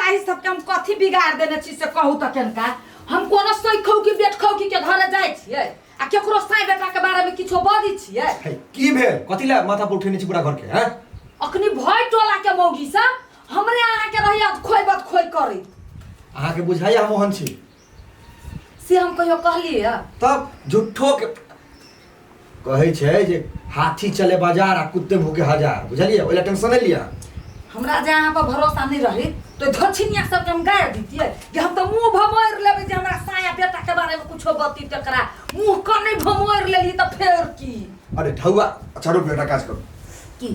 साही सबके हम कथी बिगाड़ देने छी से कहू तऽ केनका हम कोनो सैखौ की बेटखौ की के घरे जाइ छियै आ केकरो साई बेटा के बारे में किछो बजै छियै हे, की भेल कथी लए माथा पर उठेने छी पूरा घर के हैं अखनी भय टोला के मौगी सब हमरे अहाँ के रहिया खोइ बद खोइ करी अहाँके बुझाइया हम ओहन छी से हम कहियो कहलियै तब झूठो के कहै छै जे हाथी चले बाजार आ कुत्ते भूखे हजार बुझलियै ओहि लए टेंशन नहि लिअ हमरा जे अहाँ पर भरोसा नहीं रही तो धछिनिया सबके हम गारि दितियै कि हम तऽ मुँह भमोरि लेबै जे हमरा साया बेटा के बारे में कुछो बती तकरा मुँह कने भमोरि लेली तऽ फेर की अरे ढौआ अच्छा रुक बेटा काज करू की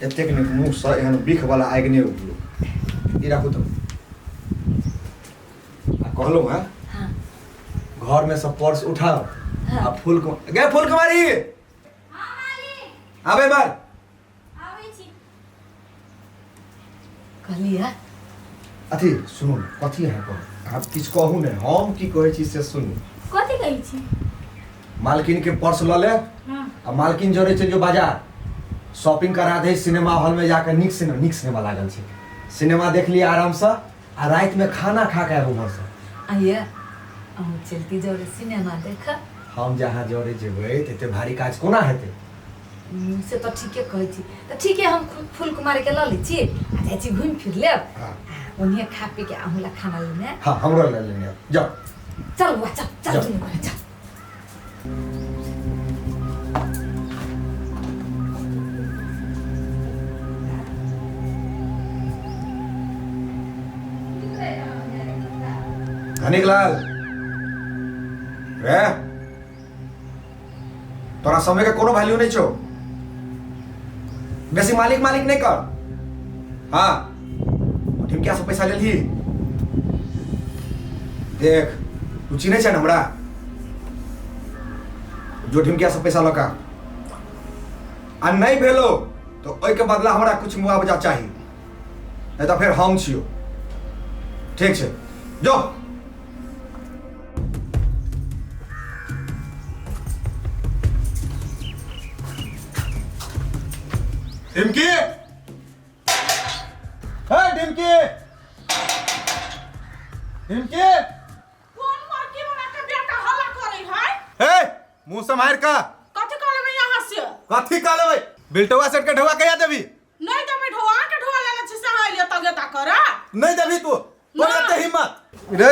एतेक नीक मुँहसँ एहन बिखवला आगि नहि उगलो ई राखू तऽ आ कहलहुँ हेँ हाँ घर में सब पर्स उठाओ हाँ। आ फूल कुमार गे फूल कुमारी आबे बार कहलियै अथी सुनू ने कथी अहाँ कहू अहाँ किछु कहू ने हम की कहै छी से सुनू कथी कहै छी मालकिन के पर्स लऽ ले हाँ आ मालकिन जरे चलि जो बाजार शॉपिंग करा दे सिनेमा हॉल में जाकर नीक सिनेमा नीक सिनेमा लागल छै सिनेमा देख लिअ आरामसँ आ रातिमे खाना खा कऽ आयब उम्हरसँ आइए अहूँ चलती जरे सिनेमा देख हम जहाँ जरे जेबै तऽ एते भारी काज कोना हेतै से तऽ ठीके कहै छी तऽ ठीके हम फूल कुमारीके लऽ लै छी आ जाइ छी घुमि फिर लेब हाँ। आ ओन्हिए खा पी के अहूँ ला खाना लेने हाँ हमरो लऽ लेने आयब। जाउ चल बुआ चल चल जाउ। दुनू गोरे चल धनिक लाल रे तोरा समय के कोनो वैल्यू नहीं छो बेसी मालिक मालिक नहीं कर हाँ ढिमकिया से पैसा लेलही देख तू चिन्है छै ने हमरा जो ढिमकिया से पैसा लऽ कऽ आ नहीं भेलो तो ओहिके बदला हमरा कुछ मुआवजा चाही नहीं तऽ फेर हम छियो ठीक छै जो ढिमकी हे ढिमकी ढिमकी कोन मरकी बना के बेटा हल्ला करे है हे मुंह से मार का कथी कहले यहाँ से कथी कह लेबै बिल्टवा सेट के ढोआ कहिया देबी नहीं देबै ढोआ के ढोआ लेने छी से आइले तगे ता करे नहीं देबी तू तोर ना। एते हिम्मत रे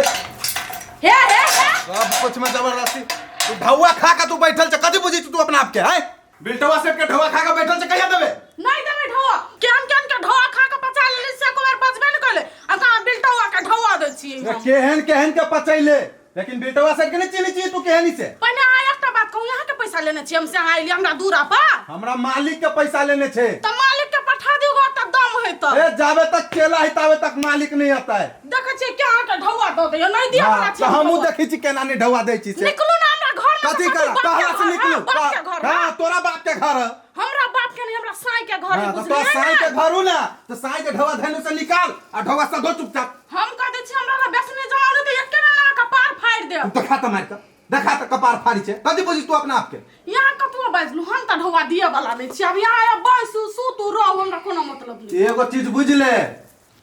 हे हे हे सब कुछ में जबरदस्ती तू ढौआ खा के तू बैठल छ कथी बुझी तू अपना आप के हैं बिल्टवा सेट के ढौआ खा के बैठल छ कहिया देबे नहीं देबै ढोआ केहन केहन के ढोआ खा के पचा लेली से एको बार बचबे न कले आ कहाँ बिलटौआ के ढोआ दै छियै हम। केहन केहन के पचैले लेकिन बिल्टवा सेट के नहीं चिन्है छी तू केहन से पहिने अहाँ एकटा बात कहू यहाँ के पैसा लेने छियै हम से अहाँ अयली हमरा दूरा पर हमरा मालिक के पैसा लेने छे तऽ मालिक के पठा दियौ गो तऽ दम है तऽ ए जाबे तक केला है ताबे तक मालिक नहीं आता है देखै छियै के अहाँ के ढौआ दऽ दैया नहीं दिअ हाँ, वाला तऽ हमहूँ देखै छी केना नहीं ढौआ दै छी से निकलू ना हमरा घर में कथी करा कहला से निकलू बाप के घर हाँ तोरा बाप के घर है। हमरा बाप के नहीं हमरा साई के घर है हाँ, तऽ बुझलियै तोरा साई ने? के घर हो ना तऽ साई के ढौआ धैनु से निकाल आ ढौआ सधो चुपचाप हम कह दै छी हमरा ला बेसने जमा नहि तऽ एके बेर अहाँ कपार फाड़ि देब देखा तऽ मारि कऽ देखा तऽ कपार फाड़ी छै कथी बुझी तू अपना आप के यहाँ कतबो बाजलू हम तऽ ढौआ दिअ वाला नहि छी आब यहाँ आब बैसू सुतू रहू हमरा कोनो मतलब नहि एगो चीज बुझ ले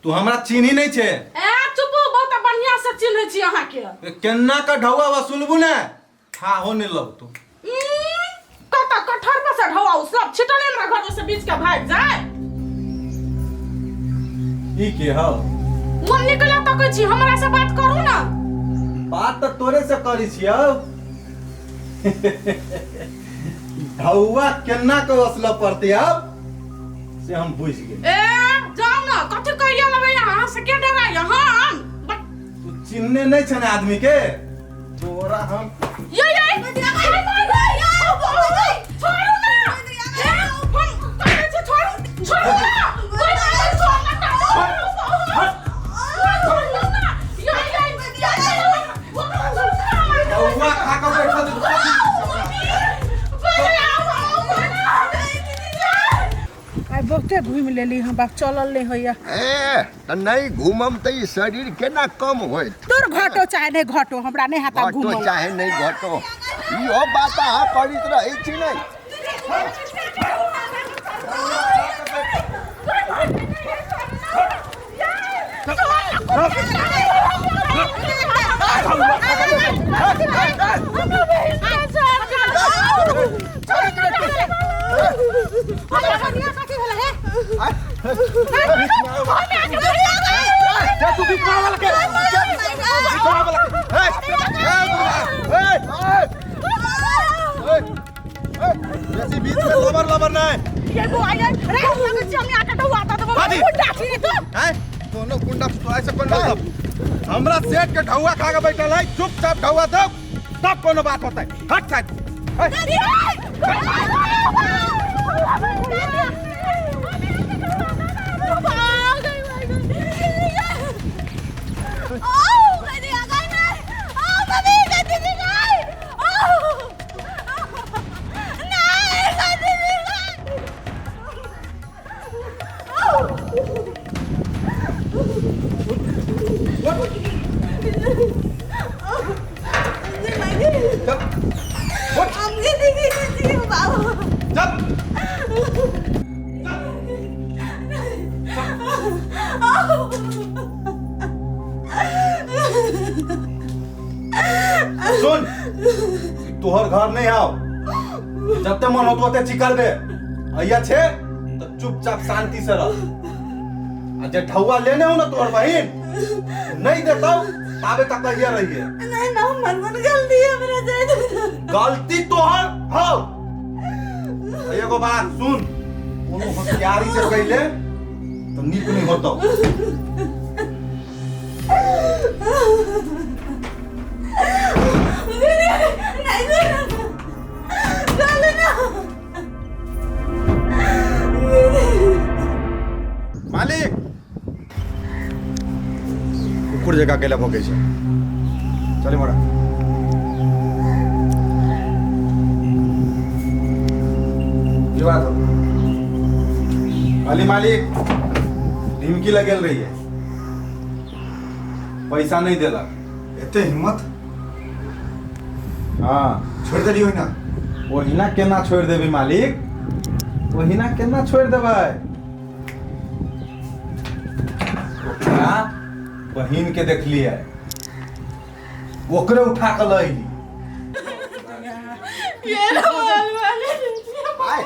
तू हमरा चिन्ही नहीं छे ए चुपू बहुत बढ़िया से चिन्है छी अहाँके केन्ना का ढौआ वसूलबू ने खाहो नहीं लग तू कत कठर पर से ढौआ उ सब छिटले हमरा घर में से बीच के भागि जाए ई के हौ मन निकले तकै छी हमरा से बात करू ना बात तऽ तोरे से करी छियौ ढौआ केन्ना के वसलऽ पड़तै अब से हम बुझि गेल ए जाउ ना कथी कहिया लेबै अहाँ से के डराइया हम तू चिन्हने नहीं छे ने आदमी के तोरा हम ये ये छोड़ू ना हे, हम कहै छी छोड़ू छोड़ू ना कोइ छोड़ू ना छोड़ू ना ये ये ये ढौआ खा के बैठल छे। आइ बहुते घुमि लेली हम बाप चलल नहि होइया ए तऽ नहि घूमम तऽ ई शरीर केना कम होयत तोर घटो चाहे नहि घटो हमरा नहि हेता घटो घुमल चाहे नहि घटो इहो बात अहाँ करैत रहै छी ने तू बीच में वाला के बीच में वाला के ए ए ए बेसी बीच में लबर लबर नहीं ये बुआ ये रे लगे छी हम आके ढौआ द देबो बाजी। गुंडा छी तू हैं कोनो गुंडा तो ऐसे कोन मतलब हमरा सेठ के ढौआ खा के बैठल है चुपचाप ढौआ दो तब कोनो बात होता है हट साइड ए, चल सुन तोहर घर नहीं आओ जते मन होतो ओते चिकल दे अइया छे तो चुपचाप शांति से रह आ जे ढौआ लेने हो ना तोहर बहिन नहीं देता ताबे तक अइया रहिए नहीं ना मन मन गलती है मेरा जाए गलती तोहर हो एगो बात सुन कोनो होशियारी से कैले तो नीक नहीं होतो मालिक कुकुर जकाँ अकेला भोकै छै चले मोरा की बात हो अली मालिक ढिमकी लगेल रही है पैसा नहीं देलक एते हिम्मत हाँ छोड़ि देलियै ओहिना ओहिना केना छोड़ि देबै मालिक ओहिना केना छोड़ि देबै ओकरा बहिन के देखलियै ओकरे उठा कऽ लऽ अयली ये रोल वाले आय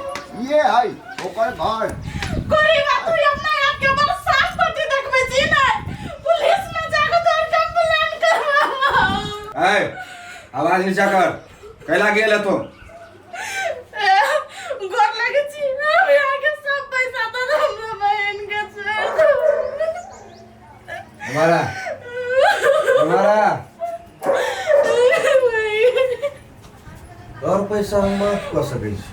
ये है ओकर घर कोरी बात तू अपना आप के बड़ साफ पट्टी देखबै छी ने पुलिस में जाके तोर कंप्लेन करवा ए आवाज नीचा कर कैला गेल है तो गोर लगे छी हम यहाँ के सब पैसा तो हमरा बहन के छोड़ दो हमारा हमारा तोहर पैसा हम माफ कऽ सकै छी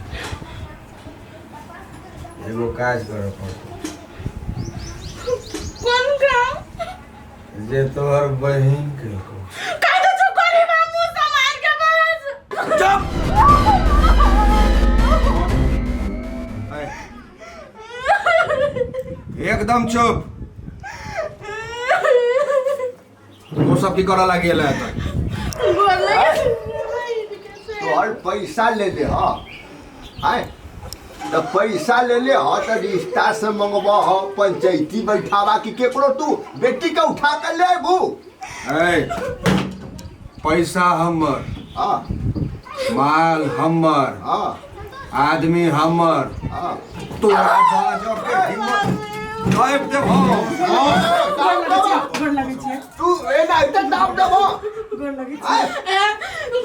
एगो काज करऽ पड़तौ कोन काम जे तोहर बहिन केलकौ कह दे जो गरीब हम मुंह समार के बस एकदम चुप तू सब की करऽ लागि गेल है तक गोर लगे छी बहिन के से। तोहर पैसा ले ले हाँ आय तऽ पैसा ले ले ह तऽ रिश्ता से मंगबह ह पंचायती बैठावा कि केकरो तू बेटी के उठा के ले अबू ऐ पैसा हमर हाँ माल हमर हाँ आदमी हमर हाँ तोरा बाजऽ के हिम्मत दाबि देबौ गोर लगै छियै तू एना एते दाम देबो गोर लगै आय छियै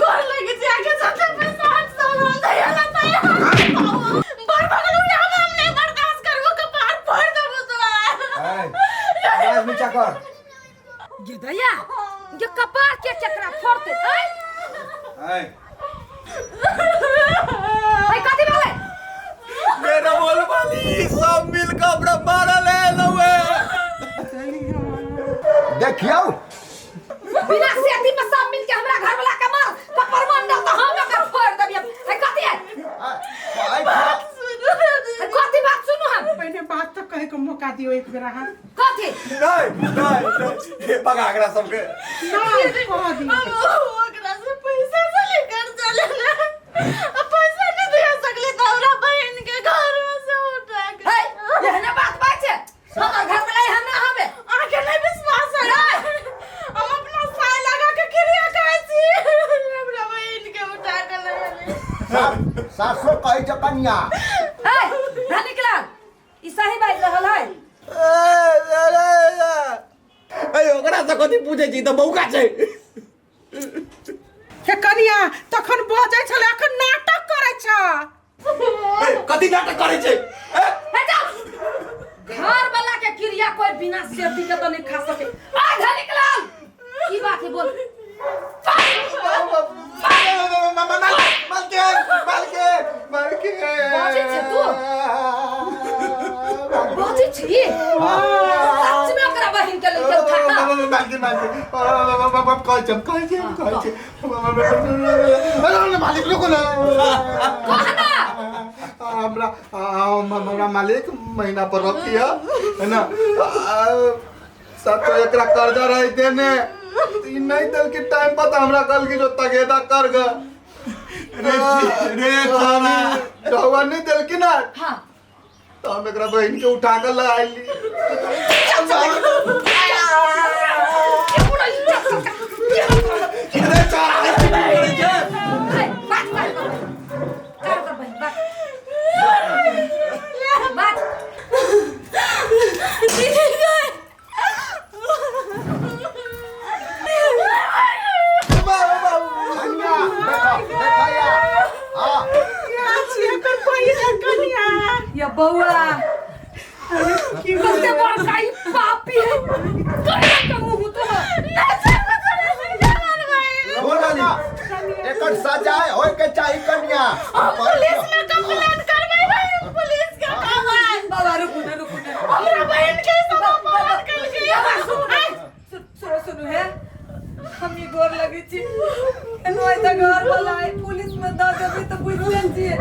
गोर लगै छियै आके जते पैसा हाथ सब हम दैला तैयार बड़ भगलू हम हम नहीं बर्दाश्त करबो कपार फोड़ देबो तोरा ऐ आवाज नीचा कर गे दैया गे कपार के केकरा फोड़ते ऐ ऐ ऐ कथी भेलै मेरा बोल वाली सब मिलकर हमरा मारल है लवे देखियौ बिना सेती में सब मिल के हमरा घर वाला के मार कपर मंडल तो हम ओकर फोड़ देबियै ऐ कथी है आय, आय, ऐ कथी बात सुनू हम पहिने बात तऽ कहैके मौका दियौ एक बेर अहाँ कथी नहीं नहीं नहीं हे भगा एकरा सबके नहि कह दियौ ओकरा से पैसा से लेकर चले ना अब पैसा नहीं दे सकली तो हमरा बहन के घर में से उठा के है एहने बात बात छै हमर घर वाला एहन ना हवे अहाँके नहीं विश्वास है ना? कहै छै कनिया। ए धनिक लाल, ई सही बाजि रहल है? ए ओकरा से कथी पूछै छी, तऽ बौका छै। हे कनिया, तखन बजै छलै, अखन नाटक करै छ। ए कथी नाटक करै छै? ए हे जाओ, घर वाला के क्रिया कोई बिना सेती के तो नहीं खा सके। आ धनिक लाल, की बात है बोल? बजै छै तू? बजै छी सच में? ओकरा बहिन के लइके उठा कऽ मालिक लोग ना। कह ना। हमरा हमरा मालिक महीना पर रखिया है ना, 700 एकरा कर्जा रहे देने, ई नहीं दल के टाइम पर त हमरा कल की जो तगेदा कर ग रे रे छोरा ढौआ नहीं दल की ना। हाँ। तो हम एकरा बहिन के उठा कर लाइली। रे छोरा की करै छै? ए, बात बात कर कर कर बहिन, बात बात। दीदी गए। कनिया देखो, देखो या। हाँ। या छियै एकर बहिन कनिया। या बौआ, कते बड़का ई पापी है, कहिया के मुंह तो बोलो ना, एकर सजाए होय के चाही कनिया। हम पुलिस में कंप्लेन करबै भाई, पुलिस के कहबै। बाबा रुकू ना, रुकू ना। हमरा बहिन के सब अपहरण केलकै। बाबा सुनू ना, सुनो सुनो हे, हम ई गोर लगै छी, एनो तऽ घर वाला है, पुलिस में दऽ देबै तऽ बुझि गेल छियै।